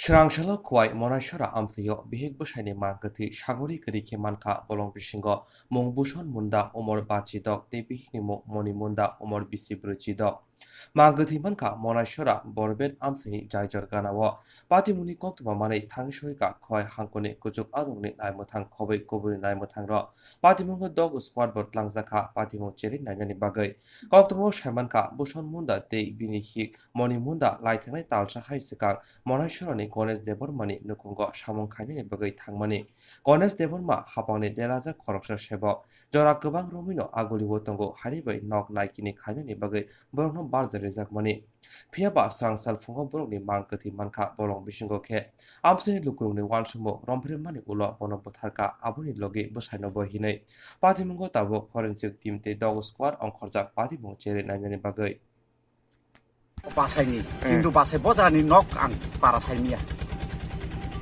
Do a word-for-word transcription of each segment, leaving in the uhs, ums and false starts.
Swrang salo Khowai Monaisora amchaio bihik bwsaini mang kwthwi sagori kwrwi khe mankha. Bolong bisingo mung Buson Munda, umor bachidok tei bihikni mung Moni Munda, umor bisi brwichidok. Mang kwthwi mankha Monaisora Borbet amchaini jaijor ganao. Patimungni koktwma manwi thangwi soika Khowai hangkoni kuchuk adongni naimwthang khobwi kubuni naimwthangro. Patimungo dog squad bo twlangjakha patimung cherwi nainani bagwi. Koktwmao saimankha Buson Munda tei bini hik Moni Munda laithangnai talsa hai swkang Monaisorani Ganesh Debbarmani nukhungo samung khainani bagwi thangmani. Ganesh Debbarma hapangni derajak khoroksa sebok. Jora kwbang romwino agulio tongo, haini bai nok naikini khainani bagwi borokno barja rijakmani. Phiya ba swrang sal phungo borokni mang kwthwi mankha. Bolong bisingo khe amchaini lukurokni uansukmung romphirmani ulo bono butharkha, aboni logi bwsaino bo hinwi. Patimungo tabuk forensic team tei dog squad ongkhorjak patimung cherwi nainani bagwi. Basaini, Hmm. Kintu basai bojani nok ang para saimiya.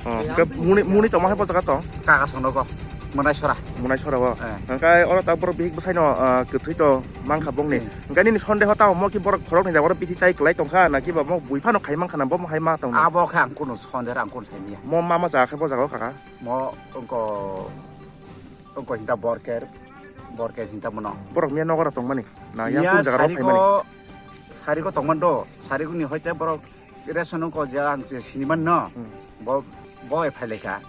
Oh, hingke muni, muni tongma hai bo jaga tong? Kaka sonogo, Monaisora. Monaisora o. Eh. Hingke oro ta borok bihik bwsaino, ah, kwthwi to mankha bongni. Hmm. Hingke nini sondeho tamo mo ki borok khoroknwi jaga oro bithi chai kwlai tongkha, na kiba mo bui phano khai mankha na bo mo hai ma tongna? Abo khe ang kunu sonde ang kunu saimiya. Mo ma ma jaga khe bo jaga o kaka? Mo wngko, wngko hinta Borker, Borker hinta mono. Borok miya nogora tongmani? Na yang Miya kunu jaga rok sariko, phaimani? Sariko tongman do, sarikoni hoite borok ration wngko je ang je siniman no, Hmm. bo, bo e phailaika,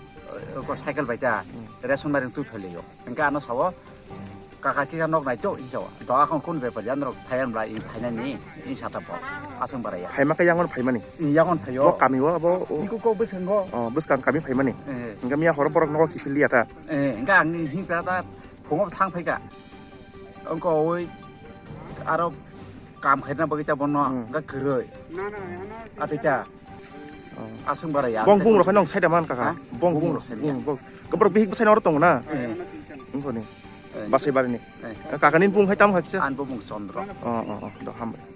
wngko cycle bai ta, Hmm. ration bai rwng twi phailaio. Hingke ano sao, kaka kisa nok nai to, hinsa o. Do akon kun bepari, ano phaiyan bla, i phainani, i sata bo, aswng baraya. Phaima khe yangon phaimani? I yangon phaio. Bo kami o, abo o? Iko ko bwskango. Oh, bwskang kami phaimani? Eh. Hingke miya horo borok nogo kiphil liya ta? Eh, hingke angni hingsa ta phungo thang phaika. Wngko oi aro kam khaina bagwi ta bono Hmm. hingke kwrwi. Atita. Oh. Aswng bara ya. Bong bung rok nong saida man kaka. Ha? Bong Bung bung rok rok saida. Hmm, bong. Kebrok bihik bwsai noro tongo na? Eh. Wngko ni. Eh. Basai bari ni. Eh. Kaka ni bung hai tam haksa? An bung Chandra. Oh, oh, oh. Do hambai.